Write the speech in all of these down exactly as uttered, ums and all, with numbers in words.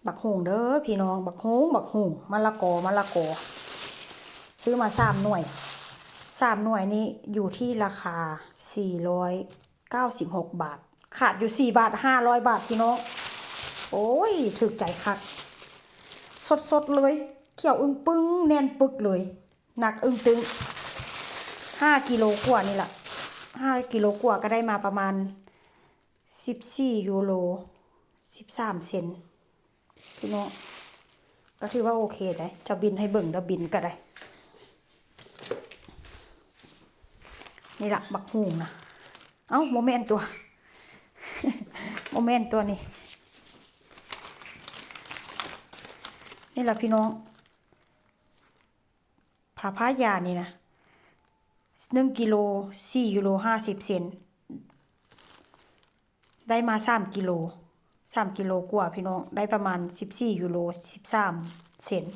บักฮุ่งเด้อพี่น้อง บักฮุ่ง บักฮุ่ง มะละกอ มะละกอ ซื้อมาสามหน่วย สามหน่วยนี่อยู่ที่ราคา สี่ร้อยเก้าสิบหกบาท ขาดอยู่สี่บาท ห้าร้อยบาทพี่น้อง โอ้ย ถูกใจคัก สดๆเลย เขียวอึ้งปึ้ง แน่นปึกเลย หนักอึ้งตึง ห้ากิโลกว่านี่แหละ ห้ากิโลกว่าก็ได้มาประมาณ สิบสี่ยูโร สิบสามเซนต์ พี่น้อง ก็ถือว่าโอเคได้ จะบินให้เบิ่ง เดี๋ยวบินก็ได้ นี่ละ บักฮุ่งนะ เอ้า บ่แม่นตัว บ่แม่นตัวนี้ นี่ละพี่น้อง พาพายานี่นะ หนึ่งกิโล สี่ยูโร ห้าสิบเซนต์ ได้มาสามกิโล สามกิโลกว่าพี่น้อง ได้ประมาณ สิบสี่ยูโร สิบสามเซนต์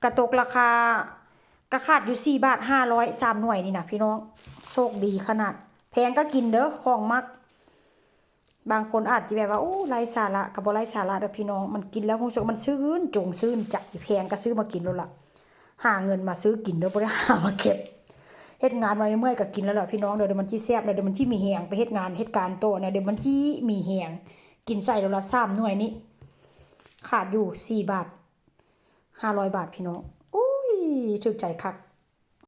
กะตกราคา กะขาดอยู่สี่บาท ห้าร้อย สามหน่วยนี่นะพี่น้อง โชคดีขนาด แพงก็กินเด้อ ของมัก บางคนอาจจะแบบว่า โอ้ ไร้สาระ ก็บ่ไร้สาระเด้อพี่น้อง มันกินแล้วรู้สึกมันชื่นจงชื่นใจ แพงก็ซื้อมากินโลดละ หาเงินมาซื้อกินเด้อ บ่ได้หามาเก็บ เฮ็ดงานมาเมื่อยๆก็กินแล้วล่ะพี่น้อง เดี๋ยวมันสิแซ่บ เดี๋ยวมันสิมีแฮงไปเฮ็ดงานเฮ็ดการต่อนะ เดี๋ยวมันสิมีแฮง กินใส่โลดละสามหน่วยนี่ ขาดอยู่สี่บาท ห้าร้อยบาทพี่น้อง อุ้ย ถูกใจคัก